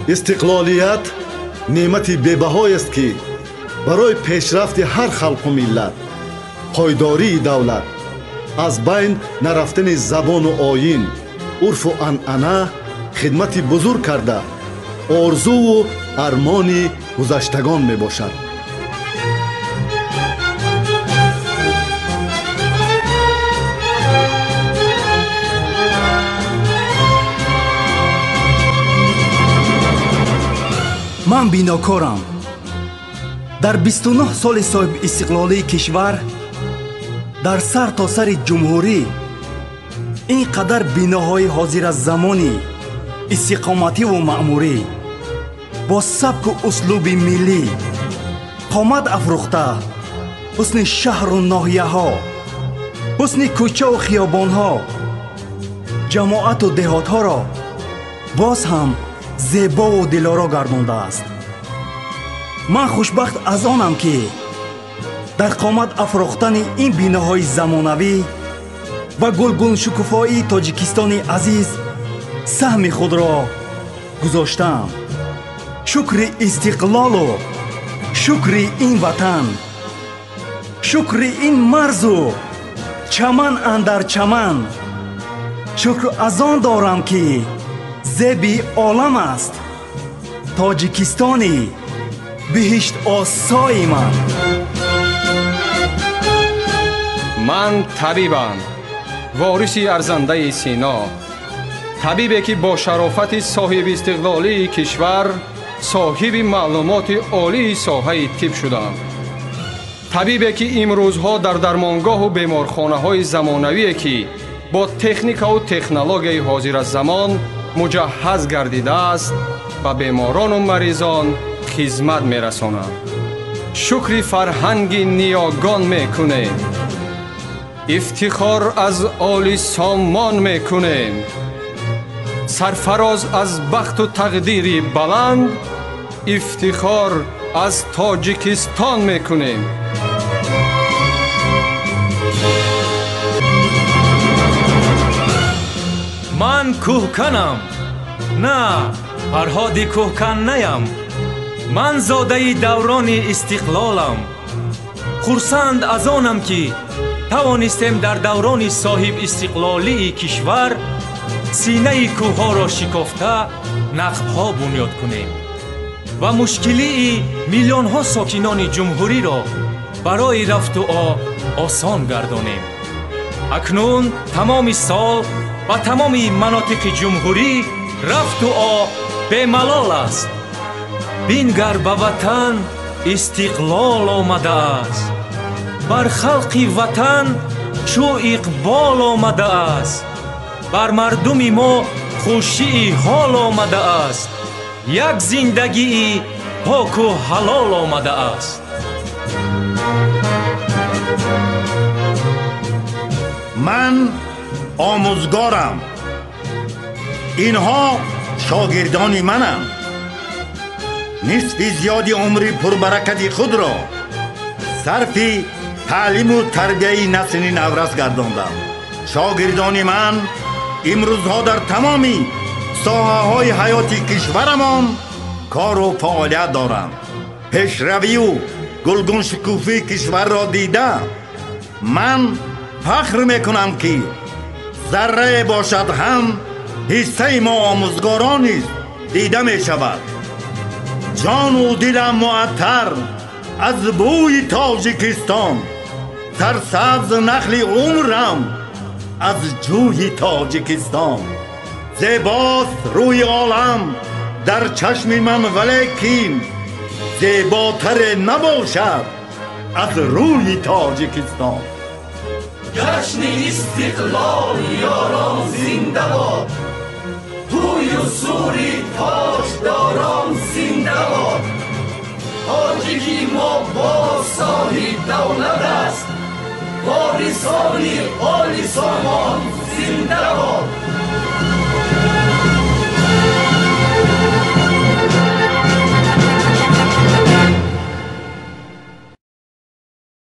Истиқлолият неъмати бебаҳоест, ки барои пешрафти ҳар халқу миллат, пойдории давлат, аз байн нарафтани забону оин, урфу анъана хидмати бузург карда, орзуву армони гузаштагон мебошад. Ман бинокорам. Дар 29 соли соҳибистиқлолии кишвар дар сар то сари ҷумҳурӣ ин қадар биноҳои ҳозиразамони истиқомативу маъмурӣ бо сабку услуби миллӣ қомат афрӯхта, ҳусни шаҳру ноҳияҳо, ҳусни кӯчаву хиёбонҳо, ҷамоату деҳотҳоро боз ҳам зебову дилоро гардондааст. Ман хушбахт аз онам, ки дар қомат афрохтани ин биноҳои замонавӣ ва гулгуншукуфоии Тоҷикистони азиз саҳми худро гузоштаам. Шукри истиқлолу шукри ин ватан, шукри ин марзу чаман андар чаман, шукр аз он дорам, ки зеби олам аст Тоҷикистони биҳиштосои ман. Ман табибам, вориси арзандаи Сино, табибе, ки бо шарофати соҳибистиқлолии кишвар соҳиби маълумоти олии соҳаи тиб шудам, табибе, ки имрӯзҳо дар дармонгоҳу беморхонаҳои замонавие, ки бо техникаву технологияи ҳозиразамон муҷаҳҳаз гардидааст, ба беморону маризон хизмат мерасонам. Шукри фарҳанги ниёгон мекунем, ифтихор аз оли сомон мекунем, сарфароз аз бахту тақдири баланд ифтихор аз Тоҷикистон мекунем. Ман кӯҳканам, на Фарҳоди кӯҳкан наям. Ман зодаи даврони истиқлолам. Хурсанд аз онам, ки тавонистем дар даврони соҳибистиқлолии кишвар синаи кӯҳҳоро шикофта нақбҳо бунёд кунем ва мушкилии миллионҳо сокинони ҷумҳуриро барои рафту о осон гардонем. Акнун тамоми сол ба тамоми манотиқи ҷумҳурӣ рафту о бемалол аст. Бингар, ба ватан истиқлол омадааст, бар халқи ватан чӯ иқбол омадааст, бар мардуми мо хушии ҳол омадааст, як зиндагии поку ҳалол омадааст. Ман омӯзгорам, инҳо шогирдони мананд. Нисфи зиёди умри пурбаракати худро сарфи таълиму тарбияи насли наврас гардондам. Шогирдони ман имрӯзҳо дар тамоми соҳаҳои ҳаёти кишварамон кору фаъолият доранд. Пешравию гулгуншукуфии кишварро дида ман фахр мекунам, ки заррае бошад ҳам ҳиссаи мо омӯзгорон низ дида мешавад. Ҷону дилам муаттар аз бӯи Тоҷикистон, сарсабз нахли умрам аз ҷӯи Тоҷикистон. Зебост рӯи олам дар чашми ман, валекин зеботаре набошад аз рӯи Тоҷикистон. Ҷашни истиқлол ёрон зинда бод, тӯю сури тоҷдорон зинда бод. Тоҷики мо боз соҳибдавлат аст, ворисони оли сомон зинда бод.